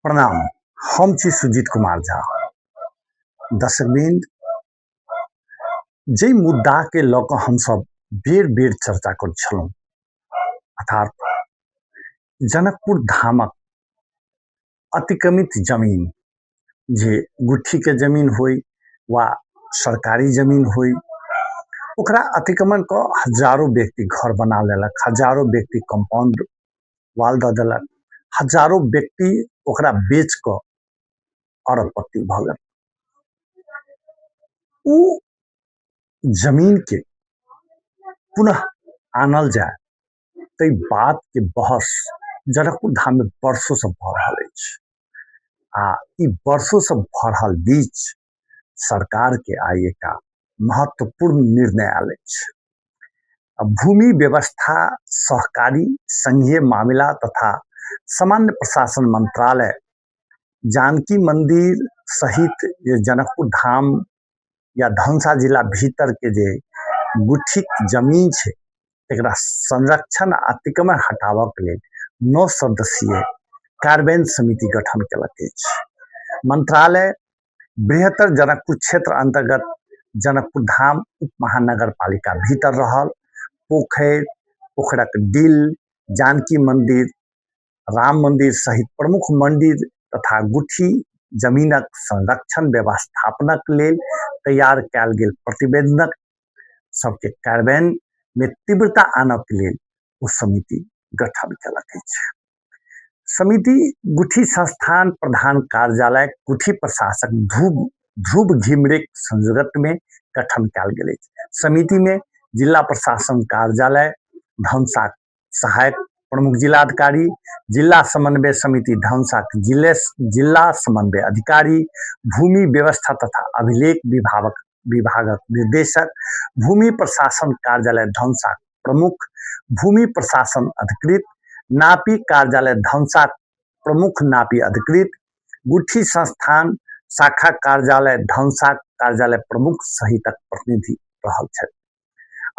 प्रणाम, हम छी सुजीत कुमार झा। दर्शकवृंद, जाहि मुद्दाके लऽ कऽ हमसभ बेर बेर चर्चा करै छलहुँ, अर्थात जनकपुर धामक अतिक्रमित जमीन, जे गुट्ठीके जमीन होइ वा सरकारी जमीन होइ, ओकरा अतिक्रमण कऽ हजारो व्यक्ति घर बना लेलक, हजारो व्यक्ति कम्पाउंड वाल दऽ देलक, हजारो व्यक्ति ओकरा बेच कऽ अरबपति भऽ गेल। ओ जमीनके पुनः आनल जाय, ताहि बातके बहस जनकपुर धाममे वर्षोसँ भऽ रहल अछि। आ ई वर्षोसँ भऽ रहल बीच सरकारके आइ एकटा महत्वपूर्ण निर्णय आयल अछि। भूमि व्यवस्था, सहकारी संघीय मामिला तथा सामान्य प्रशासन मंत्रालय जानकी मंदिर सहित जे जनकपुर धाम या धनुषा जिला भीतर के जे गुठीक जमीन छै, एकरा संरक्षण आ अतिक्रमण हटाबऽ के लेल 9 सदस्यीय कार्यान्वयन समिति गठन केलक अछि। मंत्रालय बृहत्तर जनकपुर क्षेत्र अंतर्गत जनकपुर धाम उप महानगर पालिका भीतर रहल पोखरि, पोखरक डिल, जानकी मंदिर, राम मंदिर सहित प्रमुख मंदिर तथा गुठी जमीनक संरक्षण व्यवस्थापनक लेल तैयार कयल गेल प्रतिवेदनक सबके कार्यान्वयन मे तीव्रता आनक लेल ओ समिति गठन केलक अछि। समिति गुठी संस्थान प्रधान कार्यालय गुठी प्रशासक ध्रुव ध्रुव घिमिरेक संयोजकत्व में गठन कयल गेल अछि। समिति में जिला प्रशासन कार्यालय धनुषा सहायक प्रमुख जिलाधिकारी, जिला समन्वय समिति धनुषाक जिले जिला समन्वय अधिकारी, भूमि व्यवस्था तथा अभिलेख विभागक निर्देशक, भूमि प्रशासन कार्यालय धनुषाक प्रमुख भूमि प्रशासन अधिकृत, नापी कार्यालय धनुषा प्रमुख नापी अधिकृत, गुठी संस्थान शाखा कार्यालय धनुषा कार्यालय प्रमुख सहितक प्रतिनिधि रहल छथि।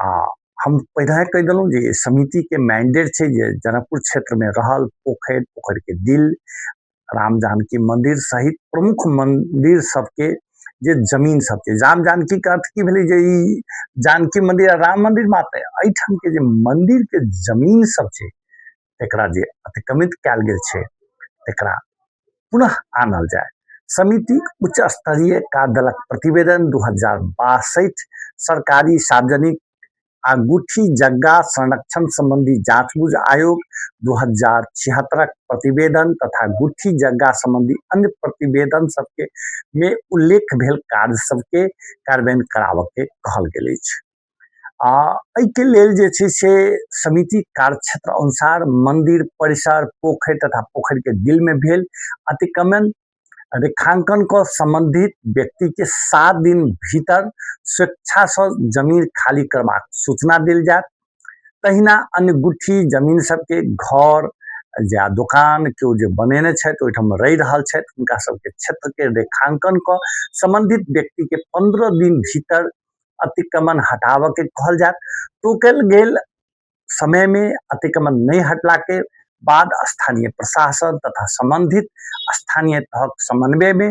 आ हम पहिले कहि देलहुँ जे समितिके मैंडेट छै जे जनकपुर क्षेत्रमे रहल पोखरि, पोखरिके दिल, राम जानकी मंदिर सहित प्रमुख मंदिर सबके जे जमीन सब छै। राम जानकी के अर्थ की भेलै जे ई जानकी मंदिर आ राम मंदिर मात्र एहिठाम के जे मंदिर के जमीन सब छै, तकरा जे अतिक्रमित कयल गेल छै, तकरा पुनः आनल जाय। समिति उच्च स्तरीय कार्यदलक प्रतिवेदन 2062 सरकारी सार्वजनिक आ गुठी जग्गा संरक्षण संबंधी जांचबूझ आयोग 2076 प्रतिवेदन तथा गुठी जग्गा संबंधी अन्य प्रतिवेदन सबके में उल्लेख भेल कार्य सबके कार्यान्वयन कराबऽ के कहल गेल अछि। आ एहिके लेल जे छै से समिति कार्यक्षेत्र अनुसार मंदिर परिसर, पोखरि तथा पोखरि के दिल में भेल अतिक्रमण रेखांकन क संबंधित व्यक्ति के 7 दिन भीतर स्वेच्छा से जमीन खाली करबाक सूचना देल जायत। तहिना अन्य गुठी जमीन सबके घर या दोकान केओ जे बनेने छथि, ओहिठाम रहि रहल छथि, हुनका सबके क्षेत्र के रेखांकन क संबंधित व्यक्ति के 15 दिन भीतर अतिक्रमण हटाबऽ के कहल जायत। टोकल गेल समय में अतिक्रमण नहीं हटला के बाद स्थानीय प्रशासन तथा संबंधित स्थानीय तहक समन्वय में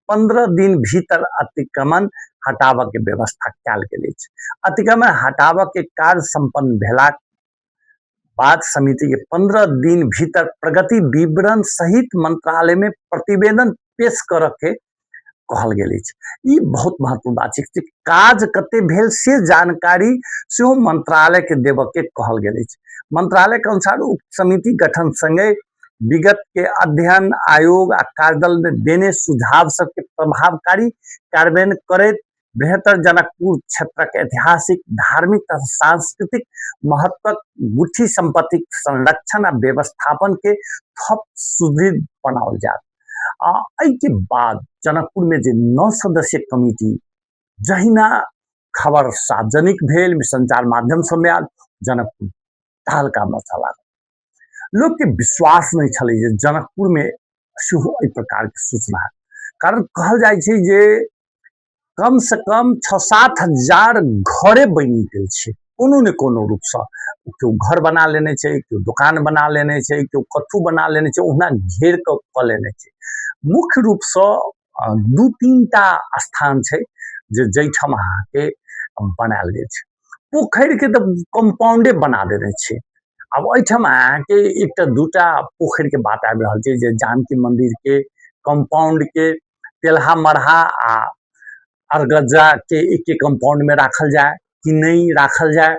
15 दिन भीतर अतिक्रमण हटाबऽ के व्यवस्था कयल गेल अछि। अतिक्रमण हटाबऽ के कार्य संपन्न भेलाक बाद समिति के 15 दिन भीतर प्रगति विवरण सहित मंत्रालय में प्रतिवेदन पेश करऽ के कहल गेल अछि। ई बहुत महत्वपूर्ण बात छै जे काज कते भेल से जानकारी सेहो मंत्रालय के देबऽ के कहल गेल अछि। मंत्रालय के अनुसार उक्त समिति गठन संगे विगत के अध्ययन आयोग आ कार्यदल में देने सुझाव सबके प्रभावकारी कार्यान्वयन करैत बृहत्तर जनकपुर क्षेत्रक ऐतिहासिक, धार्मिक तथा सांस्कृतिक महत्वक गुठी संपत्तिक संरक्षण आ व्यवस्थापन के थप सुदृढ़ बनाओल जायत। आ एहिके बाद जनकपुर में जे 9 सदस्यीय कमिटी, जहिना खबर सार्वजनिक भेल, संचार माध्यम सबमे आयल, जनकपुर तहलका मचा लागल। लोक के विश्वास नहीं छलै जे जनकपुर में सेहो एहि प्रकार के सूचना है। कारण कहल जाइ छै जे कम से कम 6-7 हजार घरे बनि गेल छै कोनो ने कोनो रूपसँ केओ घर बना लेने छै, केओ दोकान बना लेने छै, केओ कथू बना लेने छै, ओहुना घेर कऽ कऽ लेने छै। मुख्य रूपसँ 2-3 टा स्थान छै जे जाहिठाम अहाँके बनायल गेल छै। पोखरिके तऽ कम्पाउंडे बना देने छै। आब एहिठाम अहाँके एकटा दूटा पोखरिके बात आबि रहल छै जे जानकी मन्दिरके कम्पाउंडके तेलहा मरहा आ अरगज्जाके एके कम्पाउंडमे राखल जाय कि नहि राखल जाय,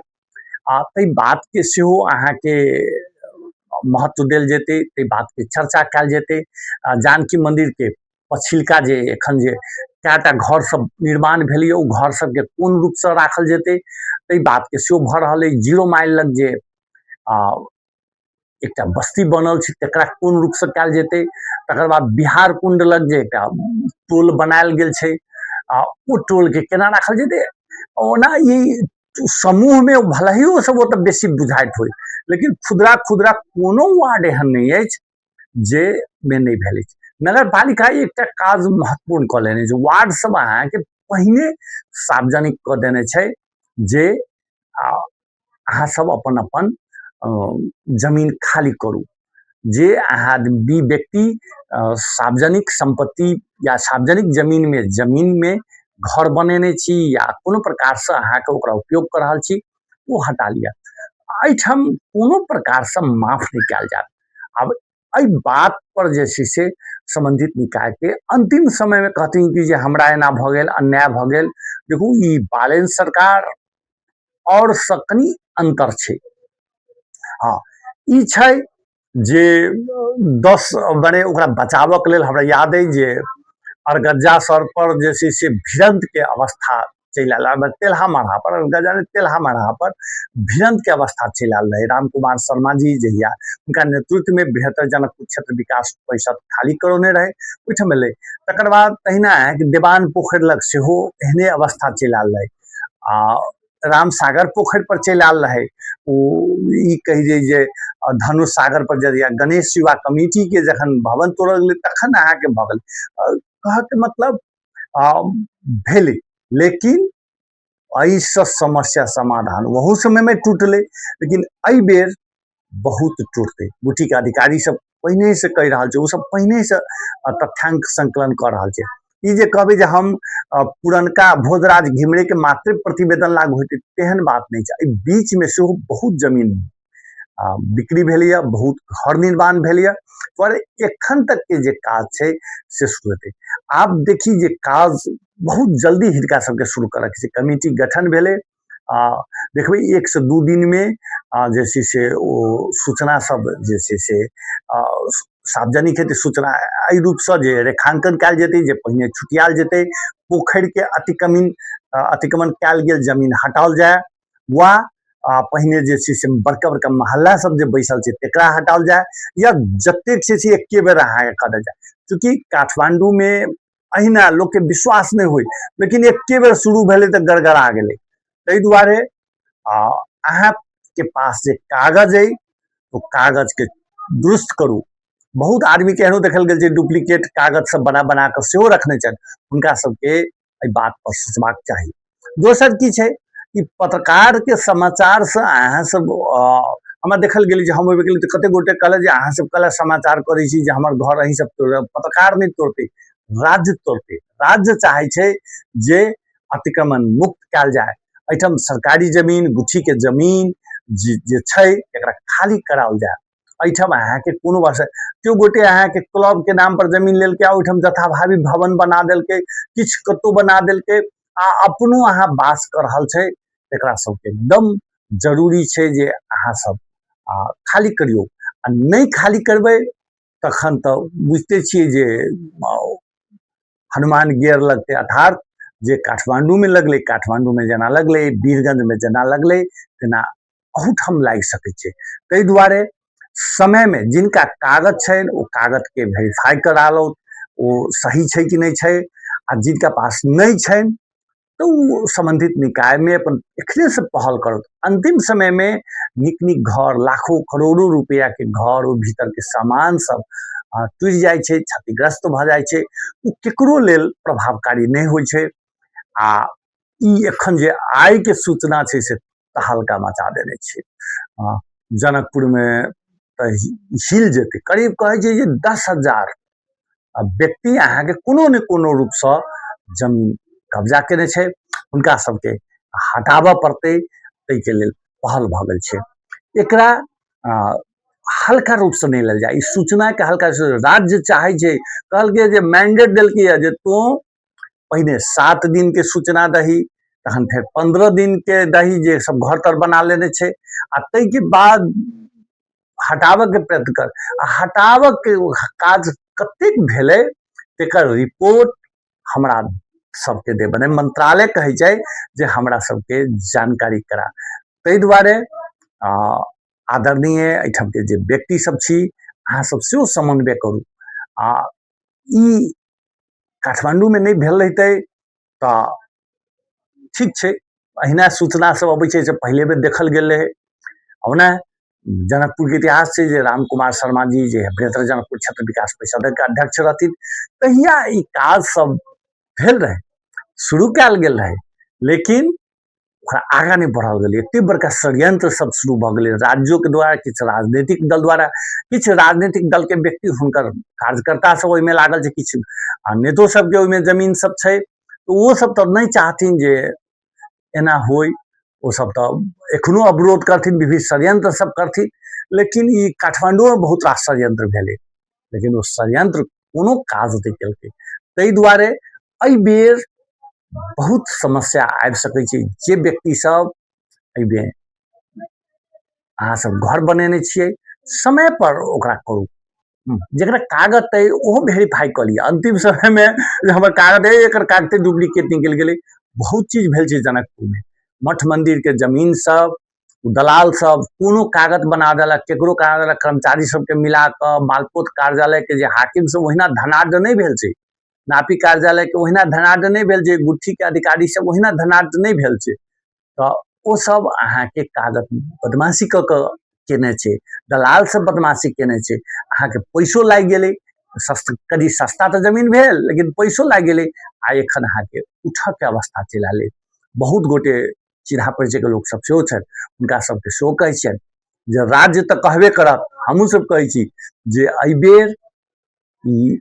आ ताहि बातके सेहो अहाँके महत्व देल जेतै, ताहि बातके चर्चा कयल जेतै। आ जानकी मन्दिरके पछिलका जे एखन जे कएटा घर सब निर्माण भेलैए ओ घर सबके कोन रूपसँ राखल जेतै ताहि बातके सेहो भऽ रहल अछि। 0 माइल लग जे एकटा बस्ती बनल छै तकरा कोन रूपसँ कयल जेतै। तकर बाद बिहार कुण्ड लग जे एकटा टोल बनायल गेल छै आ ओ टोलके केना राखल जेतै। ओना ई समूहमे भले ही ओ सब ओतऽ बेसी बुझाइत होइ, लेकिन खुदरा खुदरा कोनो वार्ड एहन नहि अछि जे मे नहि भेल अछि। नगर पालिका एकटा काज महत्वपूर्ण कऽ लेने छै, वार्ड सब अहाँके पहिने सार्वजनिक कऽ देने छै जे अहाँ सब अपन अपन जमीन खाली करू। जे अहाँ आदमी व्यक्ति सार्वजनिक सम्पत्ति या सार्वजनिक जमीनमे जमीनमे घर बनेने छी या कोनो प्रकारसँ अहाँके ओकरा उपयोग कऽ रहल छी, ओ हटा लिअ। एहिठाम कोनो प्रकारसँ माफ नहि कयल जायत। आब एहि बात पर जे छै से सम्बन्धित निकायके अन्तिम समयमे कहथिन कि जे हमरा एना भऽ गेल, अन्याय भऽ गेल। देखू, ई बालेन सरकार आओर सँ कनि अन्तर छै। हँ, ई छै जे 10 मने ओकरा बचाबऽके लेल हमरा याद अइ जे अरगज्जा सर पर जे छै से भिड़न्तके अवस्था चलि आयल, तेलहा मरहा पर, अरगज्जा नहि, तेलहा मरहा पर भिड़न्तके अवस्था चलि आयल रहै। राम कुमार शर्मा जी जहिया हुनका नेतृत्वमे बृहत्तर जनकपुर क्षेत्र विकास परिषद खाली करौने रहै, ओहिठाम एलै। तकर बाद तहिना देवान पोखरि लग सेहो एहने अवस्था चलि आयल रहै आ रामसागर पोखरि पर चलि आयल रहै। ओ ई कहि जे जे धनुष सागर पर जब गणेश युवा कमिटीके जखन भवन तोड़ल गेलै तखन अहाँके भऽ गेलै। कहऽके मतलब भेलै, लेकिन एहिसँ समस्या समाधान ओहू समयमे टूटलै, लेकिन एहि बेर बहुत टूटतै। गुठीके अधिकारी सब पहिनेसँ कहि रहल छै, ओसब पहिनेसँ तथ्यांक संकलन कऽ रहल छै। ई जे कहबै जे हम पुरनका भोजराज घिमिरेके मात्र प्रतिवेदन लागू हेतै तेहन बात नहि छै। एहि बीचमे सेहो बहुत जमीन बिक्री भेलैए, बहुत घर निर्माण भेलैए, पर एखन तकके जे काज छै से शुरू हेतै। आब देखी जे काज बहुत जल्दी हिनका सबके शुरू करऽके छै। कमिटी गठन भेलै, आ देखबै 1 से 2 दिनमे जे छै से ओ सूचना सब जे छै से सार्वजनिक हेतै। सूचना एहि रूपसँ जे रेखांकन कयल जेतै जे पहिने छुटियाल जेतै, पोखरिके अतिक्रमण अतिक्रमण कयल गेल जमीन हटाओल जाय, वा पहिने जे छै से बड़का बड़का मोहल्ला सब जे बैसल छै तकरा हटाओल जाय, या जतेक छै से एके बेर अहाँके कऽ देल जाय। चूँकि काठमाण्डूमे अहिना लोकके विश्वास नहि होइ, लेकिन एके बेर शुरू भेलै तऽ गड़गड़ा गेलै। ताहि दुआरे अहाँके पास जे कागज अइ ओ कागजके दुरुस्त करू। बहुत आदमीके एहनो देखल गेल छै डुप्लीकेट कागज सब बना बना कऽ सेहो रखने छथि, हुनका सबके एहि बात पर सोचबाक चाही। दोसर की छै कि पत्रकारके समाचारसँ अहाँ सब हमरा देखल गेल जे हम ओहिमे गेली तऽ कतेक गोटे कहलक जे अहाँ सब कला समाचार करै छी जे हमर घर अहीं सब तोड़ब। पत्रकार नहि तोड़तै, राज्य तोड़तै। राज्य चाहै छै जे अतिक्रमण मुक्त कयल जाय। एहिठाम सरकारी जमीन, गुठीके जमीन जे छै एकरा खाली कराओल जाय। एहिठाम अहाँके कोनो बात केओ गोटे अहाँके क्लबके नाम पर जमीन लेलकै आ ओहिठाम जथाभावी भवन बना देलकै, किछु कतहु बना देलकै आ अपनो अहाँ वास कऽ रहल छै, एकरा सबके एकदम जरूरी छै जे अहाँ सब खाली करियौ। आ नहि खाली करबै तखन तऽ बुझिते छियै जे हनुमान गियर लगतै। अर्थात जे काठमाण्डूमे लगलै, काठमाण्डूमे जेना लगलै, वीरगंजमे जेना लगलै, तेना अहूठाम लागि सकै छै। ताहि दुआरे समयमे जिनका कागज छनि ओ कागजके वेरीफाइ करा लौथ, ओ सही छै कि नहि छै। आ जिनका पास नहि छनि तऽ ओ सम्बन्धित निकायमे अपन एखनेसँ पहल करत। अन्तिम समयमे नीक नीक घर, लाखों करोड़ों रुपैआके घर, ओ भीतरके सामान सब टूटि जाइ छै, क्षतिग्रस्त भऽ जाइ छै, ओ केकरो लेल प्रभावकारी नहि होइ छै। आ ई एखन जे आइके सूचना छै से तहलका मचा देने छै। जनकपुरमे तऽ हिल जेतै। करीब कहै छै जे 10,000 व्यक्ति अहाँके कोनो ने कोनो रूपसँ जमीन कब्जा केने छै, हुनका सबके हटाबऽ पड़तै, ताहिके लेल पहल भऽ गेल छै। एकरा हल्का रूपसँ नहि लेल जाय, ई सूचनाके हल्का। राज्य चाहै छै, कहलकै जे मैंडेट देलकै जे तू पहिने 7 दिनके सूचना दही, तहन फेर 15 दिनके दही जे सब घर तर बना लेने छै, आ ताहिके बाद हटाबऽके प्रयत्न कर। आ हटाबऽके काज कतेक भेलै तेकर रिपोर्ट हमरा सबके दे। मने मंत्रालय कहै छै जे हमरा सबके जानकारी करा। ताहि दुआरे आदरणीय एहिठामके जे व्यक्ति सब छी, अहाँ सब सेहो समन्वय करू। आ ई काठमाण्डूमे नहि भेल रहितै तऽ ठीक छै, अहिना सूचना सब अबै छै से पहिले बेर देखल गेल रहै। ओना जनकपुरके इतिहास छै जे राम कुमार शर्मा जी जे बृहत्तर जनकपुर क्षेत्र विकास परिषदके अध्यक्ष रहथिन, तहिया ई काज सब भेल रहै, शुरू कयल गेल रहै, लेकिन ओकरा आगाँ नहि बढ़ाओल गेलै। एते बड़का षड्यंत्र सब शुरू भऽ गेलै राज्योके द्वारा, किछु राजनीतिक दल द्वारा, किछु राजनीतिक दलके व्यक्ति हुनकर कार्यकर्ता सब ओहिमे लागल छै, किछु आ नेतो सबके ओहिमे जमीन सब छै, तऽ ओ सब तऽ नहि चाहथिन जे एना होइ। ओ सब तऽ एखनो अवरोध करथिन, विभिन्न षड्यंत्र सब करथिन। लेकिन ई काठमांडूमे बहुत रास षड्यंत्र भेलै, लेकिन ओ षड्यंत्र कोनो काज नहि केलकै। ताहि दुआरे एहि बेर बहुत समस्या आबि सकै छै। जे व्यक्ति सब एहिमे अहाँ सब घर बनेने छियै, समय पर ओकरा करू। जकरा कागज अइ ओहो वेरीफाई कऽ लिअ अंतिम समयमे जे हमर कागज अइ, एकर कागते डुप्लीकेट निकलि गेलै। बहुत चीज भेल छै जनकपुरमे, मठ मन्दिरके जमीन सब दलाल सब कोनो कागज बना देलक, केकरो करा देलक, कर्मचारी सबके मिला कऽ। मालपोत कार्यालयके जे हाकिम सब ओहिना धनाढ्य नहि भेल छै, नापी कार्यालयके ओहिना धनाढ्य नहि भेल छै, गुट्ठीके अधिकारी सब ओहिना धनाढ्य नहि भेल छै। तऽ ओ सब अहाँके कागज बदमाशी कऽ कऽ केने छै, दलाल सब बदमाशी केने छै। अहाँके पैसो लागि गेलै, कनि सस्ता तऽ जमीन भेल, लेकिन पैसो लागि गेलै, आ एखन अहाँके उठऽके अवस्था चलि आयल। बहुत गोटे चिन्हा परिचयके लोक सब सेहो छथि, हुनका सबके सेहो कहै छियनि जे राज्य तऽ कहबे करत, हमहूँ सब कहै छी जे एहिबेर ई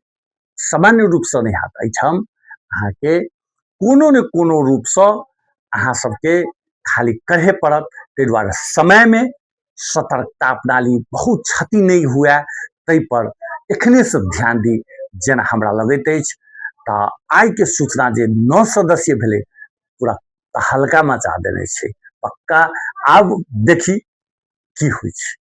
सामान्य रूपसँ नहि हैत। एहिठाम अहाँके कोनो ने कोनो रूपसँ अहाँ सबके खाली करहे पड़त। ताहि दुआरे समयमे सतर्कता अपना ली, बहुत क्षति नहि हुए ताहिपर एखनेसँ ध्यान दी, जेना हमरा लगैत अछि। तऽ आइके सूचना जे 9 सदस्य भेलै, पूरा हल्का मचा देने छै पक्का। आब देखी की होइ छै।